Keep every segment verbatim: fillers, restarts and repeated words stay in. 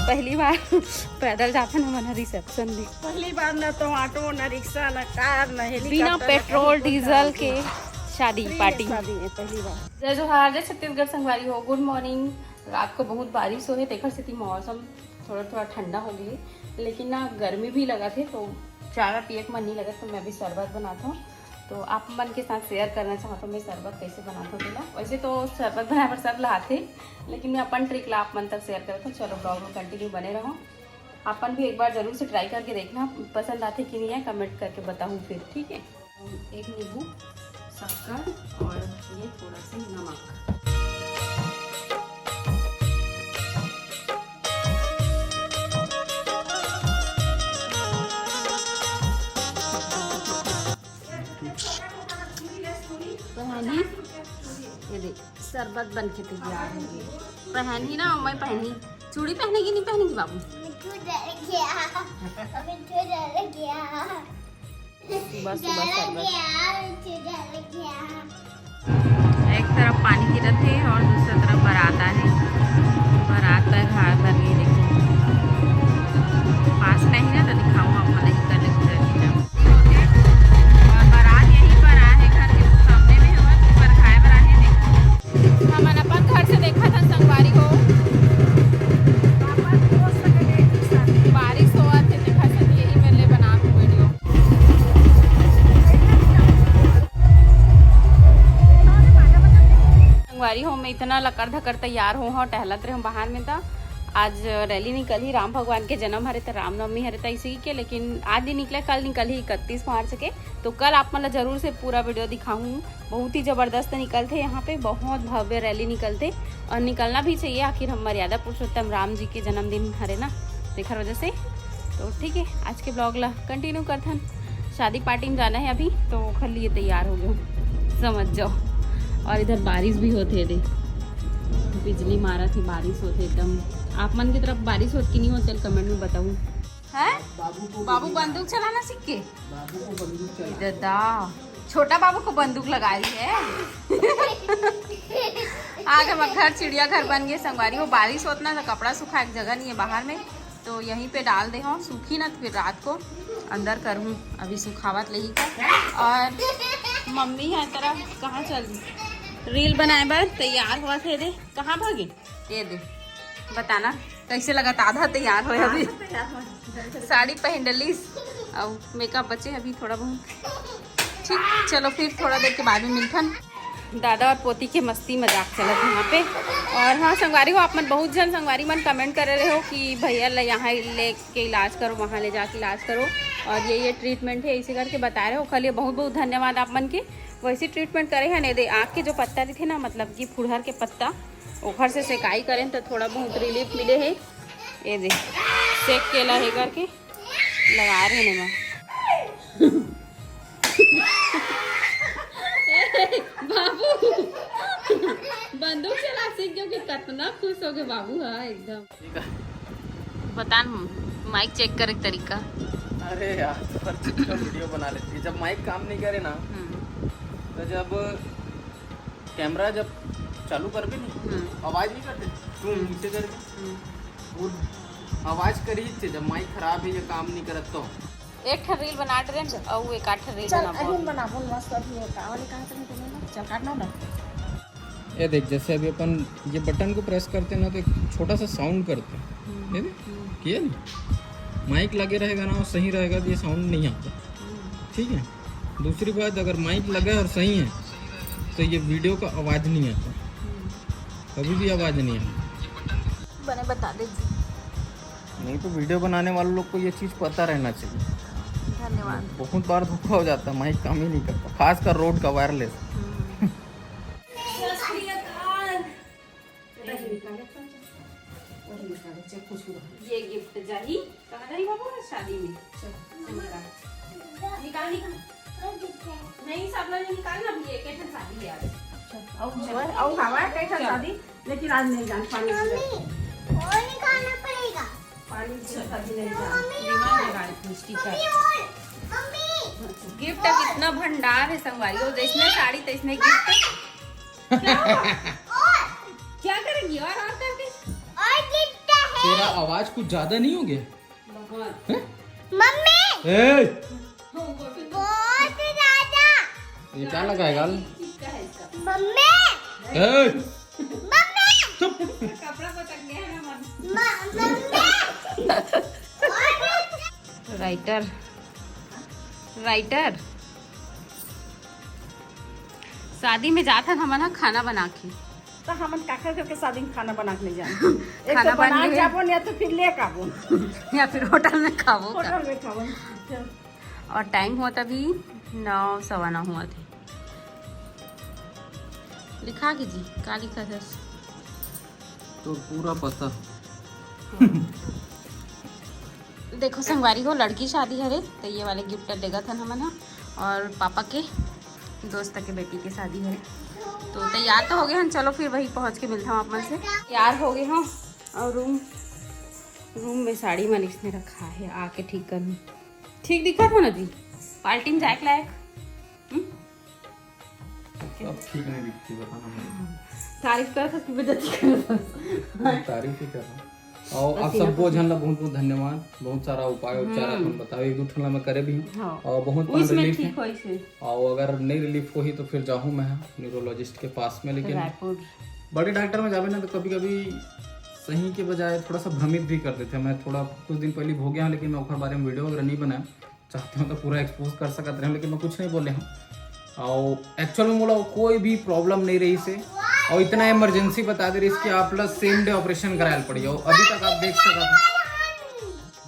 पहली बार पैदल जाथन हमन ह रिसेप्शन में। पहली बार, ना तो ऑटो, ना रिक्शा, ना कार, ना हेलीकॉप्टर, बिना ना पेट्रोल, कहीं कुछ डीजल के शादी शादी, फ्री में पार्टी। शादी में पहली बार। जय जोहार, जय छत्तीसगढ़ संगवारी हो। गुड मॉर्निंग। रात को बहुत बारिश होए, तेखर सेती मौसम थोड़ा थोड़ा ठंडा हो गए, लेकिन ना गर्मी भी लगत हे, तो चाय पिए के मन नहीं लगत, तो मैं अभी शरबत बनात हूँ। तो आप मन के साथ शेयर करना चाहत हूँ मैं शरबत कैसे बनात हूँ तेला। वैसे तो शरबत बनाए बर सब ला आथे, लेकिन मैं अपन ट्रिक ला आप मन तक शेयर करत हूँ। चलो ब्लॉग में कंटिन्यू बने रहो। आप मन भी एक बार जरूर से ट्राई करके देखना, पसंद आथे कि नहीं है कमेंट करके बताऊँ फिर, ठीक है। एक नींबू, शक्कर और ये थोड़ा सा नमक। पहनी, ये देख, शरबत बन के तैयार हो गई। पहनी ना, मैं पहनी। चूड़ी पहनेगी, नहीं पहनेगी बाबू? मिट्ठू डर गया, मिट्ठू डर गया। सुबह सुबह डर शरबत। गया, मिट्ठू डर गया। एक तरफ पानी गिरत हे और दूसरा तरफ बारात आहे। बारात का हार भर गई, देखो। पास नहीं ना, तो दिखाऊँ आप मन, नहीं करने की जरूरत है। और बारात यहीं पर आहे, घर के सामने में हवा, पर खाए बर आहे, देखो। हमन अपन घर से देखत हन संगवारी हो। बारिश होवत हे, तेखर सेती यही मेर ले बनात हूँ वीडियो। संगवारी हो, मैं इतना लकर धकर तैयार हो हूँ, टहलत रहे हूँ बाहर में। त आज रैली निकलही, राम भगवान के जन्म हरे, त रामनवमी हरे, त इसी के, लेकिन आज नहीं निकले, कल निकलही, इकतीस मार्च के। तो कल आप मन ला जरूर से पूरा वीडियो दिखाऊँ। बहुत ही जबरदस्त निकलथे यहाँ पे, बहुत भव्य रैली निकलथे और निकलना भी चाहिए, आखिर हम मर्यादा पुरुषोत्तम राम जी के जन्मदिन हरे ना, तेखर वजह से। तो ठीक है, आज के ब्लॉग ला कंटिन्यू करथन। शादी पार्टी में जाना है अभी, तो ओखर लिए तैयार हो गए, समझ जाओ। और इधर बारिश भी होथे दे, बिजली मारत हे, बारिश होथे एकदम। आप मन की तरफ बारिश होत कि नहीं होत, चल कमेंट में बताऊँ। हैं? बाबू बंदूक चलाना सीख के? बाबू को बंदूक चला। ए दादा, छोटा बाबू को बंदूक लगा रही है। आज हमर घर चिड़ियाघर बन गए संगवारी हो। बारिश होत ना, तो कपड़ा सुखाए के जगह नहीं है बाहर में, तो यहीं पे डाल दे हूँ। सूखी ना, तो फिर रात को अंदर करूँ, अभी सुखावत लेही का। और मम्मी है तरह कहाँ चल, रील बनाए बर तैयार होवत हे दे। कहाँ भागी? ये दे, बताना कैसे लगत, आधा तैयार होए अभी। आधा तैयार होए। साड़ी पहन डलिस, अब मेकअप बचे अभी थोड़ा बहुत। ठीक, चलो फिर थोड़ा देर के बाद में मिलथन। दादा और पोती के मस्ती मजाक चलत हे यहाँ पे। और हाँ संगवारी हो, आप मन बहुत जन संगवारी मन कमेंट करे रहे हो कि भैया ला यहाँ लेके इलाज करो, वहाँ ले जाके इलाज करो, और ये ये ट्रीटमेंट है, इसे करके बता रहे हो। ओखर लिए बहुत बहुत धन्यवाद आप मन के। वैसे ट्रीटमेंट करे है नहीं दे, आँख के जो पत्ता रहिथे ना, मतलब कि फुहर के पत्ता, ओखर से सेकाई करें तो थोड़ा बहुत रिलीफ मिले हे। ये दे, सेक के ला हे करके लगा रहे ने माँ। बाबू बंदूक चला सीख गयो कि कितना खुश हो गए बाबू। हाँ एकदम। बता न, माइक चेक करे के तरीका। अरे यार, तो हर चीज का वीडियो बना लेती है। जब माइक काम नहीं करे ना, हम्म। तो जब कैमरा जब चालू करबे नहीं, हम्म। आवाज नहीं करते, तुम हम्म। नीचे करके हम्म। वो आवाज करी थे, जब माइक खराब है या काम नहीं करत तो। एक ठन रील बना ट्रेंड और एक आठ रील चल, बना अभी बोल। हम बनाबो मस्त, अभी वो का वाले कहाँ तक तुमने ना? चल, काट ना ना। ये देख, जैसे अभी अपन ये बटन को प्रेस करते हैं ना, तो एक छोटा सा साउंड करते हैं। हम्म। ये देख, हम्म। किया नहीं? माइक लगे रहेगा ना, सही रहेगा, तो ये साउंड नहीं आता। हम्म। ठीक है, दूसरी बात, अगर माइक लगा है और सही है, तो ये वीडियो का आवाज़ नहीं आता, हम्म। कभी भी आवाज़ नहीं आता। बने बता दे जी। नहीं तो वीडियो बनाने वाले लोग को ये चीज़ पता रहना चाहिए। धन्यवाद। बहुत बार धोखा हो जाता है, माइक काम ही नहीं करता, खासकर रोड का वायरलेस। हम्म। सत श्री अकाल। वही निकाले, चल, चल, चल। वही निकाले, चल, खुश हो। ये गिफ्ट जाही, कहाँ जाही बाबू? शादी में। चल, चल निकाल। निकाल, निकाल। नहीं, सब लोग निकाल ना, अभी एक, एक शादी है आज। चल, और, और हवा है, कई ठन चल। शादी, लेकिन आज नहीं जान पानी। मम्मी, और निकालना पड़ेगा। पानी से शादी नहीं जान। मम्मी, दिमाग और। लगा रही थी, स्टिकर। मम्मी, और। मम्मी। गिफ्ट का कितना भंडार है संगवारी, वो जैसने साड़ी तैसने गिफ्ट। क्या हुआ? और क्या करेंगी? और, और करके? और गिफ्ट है। तेरा आवाज कुछ ज्यादा नहीं हो गया? हैं? मम्मी। ए! बहुत ज्यादा। ये क्या लगा है गाल? मम्मी। ए! मम्मी। चुप। म-, मम्मी। Writer, writer. शादी में जात हन हमन ह खाना बना के। त हमन काखर घर के शादी में खाना बना के नहीं जान। एक खाना तो बन बना के जाबो, या तो फिर ले के आबो। या फिर होटल में खाबो का? होटल में खाबो। और टाइम हुआ अभी नौ, सवा नौ हुआ थे। लिखा कीजिए, का लिखा था? तो पूरा पता। देखो संगवारी हो, लड़की शादी हरे, तो ये वाले गिफ्ट देगा था हमन ह। और पापा के दोस्त के बेटी के शादी हरे, तो तैयार तो हो गए हन। चलो फिर वही पहुँच के मिलता हूँ आप मन से। तैयार हो गए हूँ और रूम, रूम में साड़ी मन इसने रखा है, आके ठीक करनी। ठीक दिखा था ना जी, पार्टी में जाए के लायक। हम्म? सब ठीक नहीं दिखती, बताना मुझे। तारीफ करत हस कि बेइज्जती करत हस? मैं तारीफ ही कर रहा हूँ। और बस आप यहाँ सबको पर झन ला बहुत बहुत धन्यवाद। बहुत सारा उपाय उपचार हम्म। अपन बताओ, एक दो ठन ला मैं करे भी हूँ। हाँ। और बहुत वो इसमें रिलीफ ठीक है। होइस है। और अगर नहीं रिलीफ होही तो फिर जाहूँ मैं न्यूरोलॉजिस्ट के पास में, लेकिन रायपुर। बड़े डॉक्टर में जाबे ना तो कभी कभी सही के बजाय थोड़ा सा भ्रमित भी कर देते हैं। मैं थोड़ा कुछ दिन पहले भोगे हूँ, लेकिन मैं ओकर बारे में वीडियो वगैरह नहीं बनाया। चाहते हो तो पूरा एक्सपोज कर सकत रहे, लेकिन मैं कुछ नहीं बोले हूँ। और एक्चुअल में मोला कोई भी प्रॉब्लम नहीं रही से, और इतना इमरजेंसी बता दे रही कि आप ला सेम डे ऑपरेशन करायल पड़ी। और अभी तक आप देख सकत हो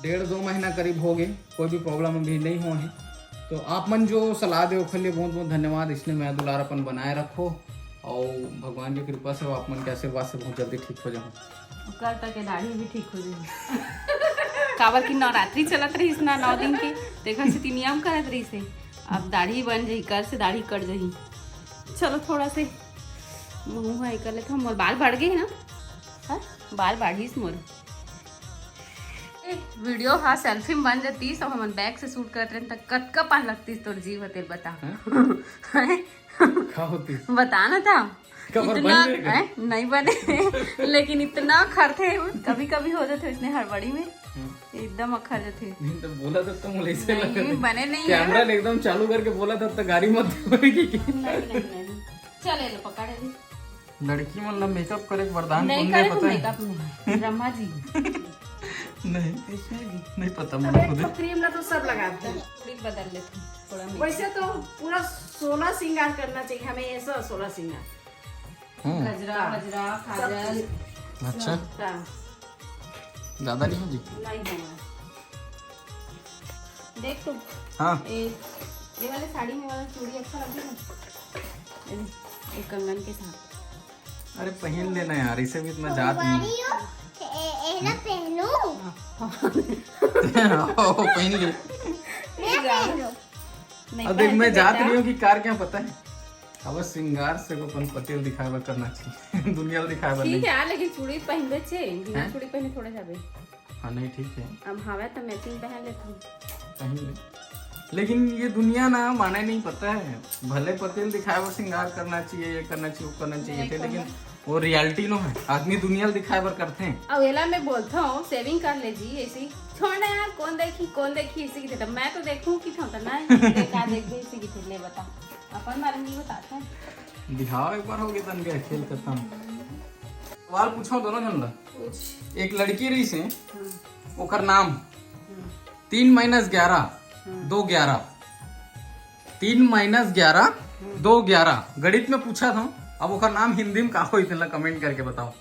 डेढ़ दो महीना करीब हो गए, कोई भी प्रॉब्लम अभी नहीं हुआ है। तो आप मन जो सलाह दे ओखर लिए बहुत बहुत धन्यवाद। इसने मैं दुलार अपन बनाए रखो और भगवान की कृपा से, आप मन के आशीर्वाद से बहुत जल्दी ठीक हो जाऊँ। कल तक के दाढ़ी भी ठीक हो जाही। काबर कि नवरात्रि चलत रहिस ना नौ दिन के, तेखर सेती नियम करत रहिस हे। अब दाढ़ी बन जाही, कल से दाढ़ी कट जाही। चलो थोड़ा से मुँह है कर लेते, मोर बाल बढ़ गए ना, हाँ? बाल बढ़िस मोर। ए, वीडियो हा सेल्फी में बन जातीस, अब हमन बैक से शूट करत रहन त कतका पान लगतीस तोर जीव ह, तेल बता। हैं? हैं? का होतीस? बता ना था। कबर इतना बन जाएगा? हैं? नहीं बने। लेकिन इतना खरथे, कभी कभी हो जाथे इसने हड़बड़ी में, हम्म। एकदम अखर जाथे। नहीं तो बोला था तुम ऐसे नहीं, लगा था। बने नहीं है। कैमरा ले एकदम चालू करके बोला था तो गाड़ी मत देवेगी कि? नहीं, नहीं, नहीं। चल, ये लो, पकड़ अभी। लड़की मन ला मेकअप करे के वरदान नहीं कौन दे, करे तो पता है? मेकअप में ब्रह्मा जी। नहीं, विष्णु जी। नहीं पता अब मुझे एक खुद। तो क्रीम ला तो सब लगाते हैं। चूड़ी बदल लेते हैं, थोड़ा मेकअप। वैसे तो पूरा सोलह श्रृंगार करना चाहिए हमें, ऐसा सोलह श्रृंगार। हम्म। गजरा, हाँ। गजरा, सब काजल। चीज। अच्छा। हाँ। ज्यादा नहीं हो जी? नहीं होगा। देख तो। हाँ। ए, ये वाले साड़ी में वाला चूड़ी अच्छा लगे ना? ये, ये कंगन के साथ। अरे पहन लेना यार, इसे भी इतना जात नहीं। ए-, एला पहनू? ओ, पहन ले। मैं पहनू। नहीं, अब देख, पहन मैं के जात देखा। नहीं हूँ कि कार क्या पता है। अब श्रृंगार से अपन पटेल दिखाए बर करना चाहिए। दुनिया ला दिखाए बर ठीक नहीं। है, लेकिन चूड़ी पहनबे छे, बिना हैं? चूड़ी पहने थोड़े जाबे। हाँ, नहीं, ठीक है। अब हवे तो मैचिंग पहन लेथन। पहन ले। लेकिन ये दुनिया ना माने नहीं, पता है। भले पटेल दिखाए बर श्रृंगार करना चाहिए, ये करना चाहिए, वो करना चाहिए नहीं थे, लेकिन करना। वो रियलिटी नो है। आदमी दुनिया ला दिखाए बर करते हैं। अब एला मैं बोलता हूँ, सेविंग कर ले जी, ऐसी। छोड़ ना यार, कौन देखी, कौन देखी, ऐसे की देता। मैं तो देखूँ कि था ना, ये का देखबे, ऐसे की थे, ले बता। अपन बारे में नहीं बताता है। दिखाओ एक बार, हो गया तन गया, खेल खत्म। सवाल पूछो दोनों जन ला। पूछ। एक लड़की रही से, हाँ। ओकर नाम हाँ। तीन माइनस ग्यारह, हाँ। दो ग्यारह। तीन माइनस ग्यारह, हाँ। दो ग्यारह। गणित में पूछा था, अब ओकर नाम हिंदी में का होई, तेला कमेंट करके बताओ।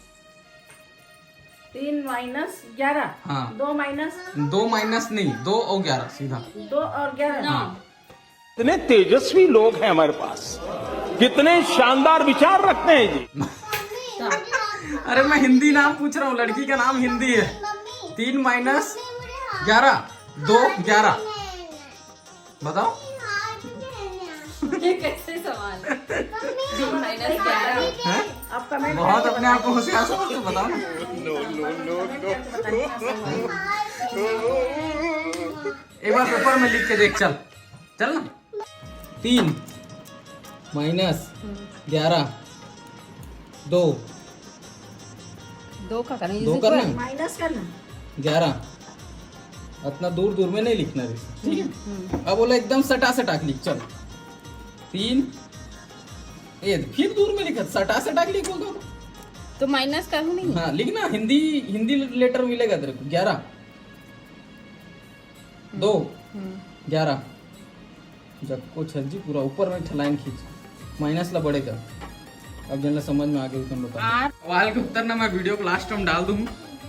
तीन माइनस ग्यारह। हाँ। दो माइनस? दो माइनस नहीं, दो और ग्यारह सीधा। दो और ग्यारह। नौ। हाँ। इतने तेजस्वी लोग हैं हमारे पास, कितने शानदार विचार रखते हैं जी। अरे मैं हिंदी नाम पूछ रहा हूँ, लड़की का नाम हिंदी है। तीन माइनस ग्यारह, दो ग्यारह। बताओ। ये कैसे सवाल है? तीन माइनस ग्यारह। हैं? आप कमेंट बहुत करके अपने आप को बताइए। होशियार समझते हो, बताओ ना। नो, नो, नो, नो। एक बार पेपर में लिख के देख, चल, चल ना। तीन माइनस हम्म। ग्यारह, दो। दो का करना, दो करना। माइनस करना। ग्यारह। इतना दूर दूर में नहीं लिखना रे, ठीक है? अब बोला एकदम सटा सटा के लिख। चल, तीन। ये फिर दूर में लिखा, सटा सटा के लिख बोलता हूँ। तो माइनस करूँ नहीं? हाँ, लिखना, हिंदी, हिंदी लेटर मिलेगा तेरे को। ग्यारह, दो, ग्यारह। जब को छज्जी पूरा ऊपर में एक ठो लाइन खींच, माइनस ला बढ़ेगा। अब जन ला समझ में आ गई, तुम बता। आठ। सवाल के उत्तर ना मैं वीडियो को लास्ट में डाल दूँ,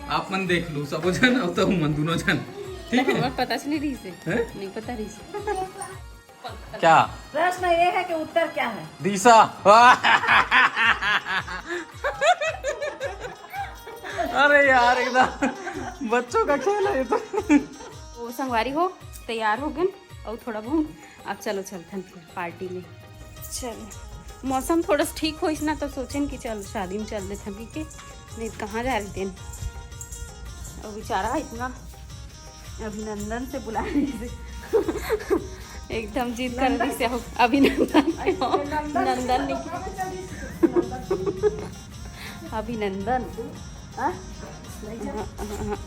आप मन देख लो, सब जन, और तो मन दोनों जन, ठीक है? हमारे पता से नहीं रही से। हैं? नहीं पता रही से। क्या? प्रश्न ये है कि उत्तर क्या है? दिशा। अरे यार, एकदम बच्चों का खेल है ये तो। तो संगवारी हो, तैयार हो गए और थोड़ा बहुत, अब चलो चलथन फिर पार्टी में। चलो, मौसम थोड़ा सा ठीक होइस ना, तो सोचेन कि चल शादी में चल देथन, ठीक है? नहीं तो कहाँ जा रही तेन? और बेचारा इतना अभिनंदन से बुला रही से। एकदम जिद कर रही से हो, अभिनंदन के हो। नंदन नहीं, अभिनंदन। हाँ? हाँ, हाँ, हाँ।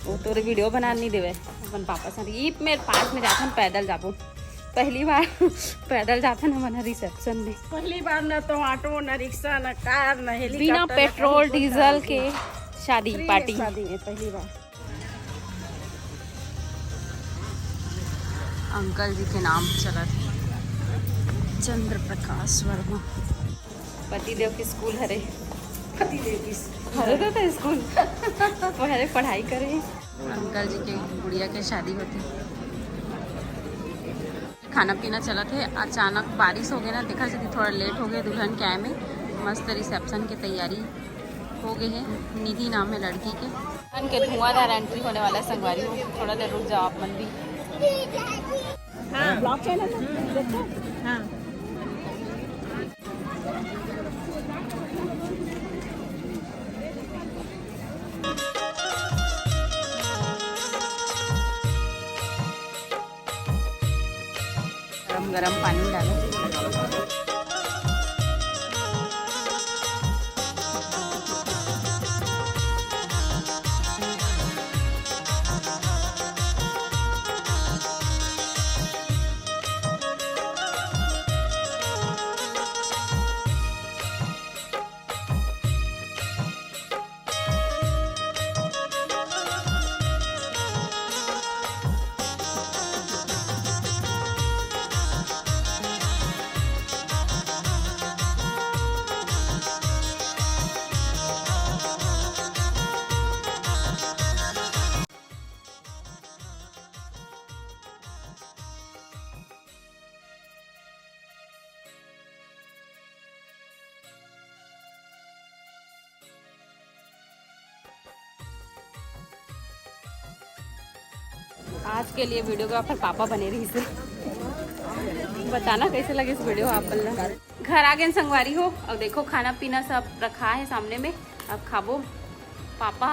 वो तोरे वीडियो बना नहीं देवे अपन पापा से। ये मेरे पास में जाथन, पैदल जाबो। पहली बार पैदल जाथन हमन रिसेप्शन में। पहली बार न तो ऑटो, न रिक्शा, न कार, न हेलीकॉप्टर, बिना न पेट्रोल कहीं डीजल कुछ के नहीं। शादी Free पार्टी। शादी है पहली बार। अंकल जी के नाम चलत हे चंद्र प्रकाश वर्मा। पति देव के स्कूल हरे। पति देव की हरे तो था स्कूल। पहले पढ़ाई करे। अंकल जी के गुड़िया के शादी होथे। खाना पीना चलत हे। अचानक बारिश हो गए ना, देखा जदी थोड़ा लेट हो गए दुल्हन के आए में। मस्त रिसेप्शन के तैयारी हो गए है। निधि नाम है लड़की के। दुल्हन के धुआंधार एंट्री होने वाला है संगवारी हो। थोड़ा देर रुक जाओ आप मन भी। हाँ, ब्लॉग चैनल है, देखो। हाँ। गरम गरम पानी डालो। आज के लिए वीडियोग्राफर पापा बने रही से। बताना कैसे लगे इस वीडियो आप बल्ला। घर आ गए संगवारी हो। अब देखो खाना पीना सब रखा है सामने में, अब खाबो। पापा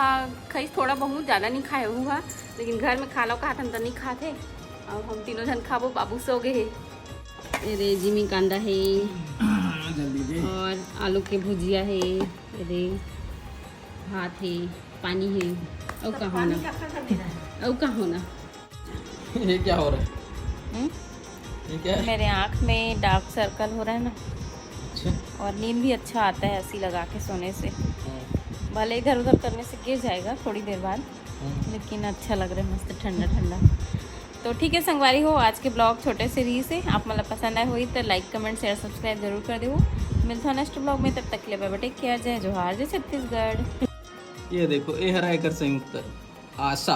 खाइस थोड़ा बहुत, ज़्यादा नहीं खाए हुआ, लेकिन घर में खा लो कहा था तो नहीं खाते। अब हम तीनों जन खाबो, बाबू सो गए है। ये रे जिमी कांदा है जल्दी दे। और आलू के भुजिया है, ये रे भात है, पानी है। और का होना? और का होना? ये क्या हो रहा है? हम्म? ये क्या है? मेरे आँख में डार्क सर्कल हो रहा है ना, अच्छा। और नींद भी अच्छा आता है ऐसी लगा के सोने से। हाँ। भले इधर उधर करने से गिर जाएगा थोड़ी देर बाद, हाँ। लेकिन अच्छा लग रहा है, मस्त ठंडा ठंडा। तो ठीक है संगवारी हो, आज के ब्लॉग छोटे से रही से, आप मतलब पसंद आए हुई तो लाइक, कमेंट, शेयर, सब्सक्राइब जरूर कर देवो। मिलता हूँ नेक्स्ट ब्लॉग में, तब तक के लिए बाय बाय, टेक केयर, जय जोहार, जय छत्तीसगढ़। ये देखो, ये हरा एकर सही उत्तर आशा।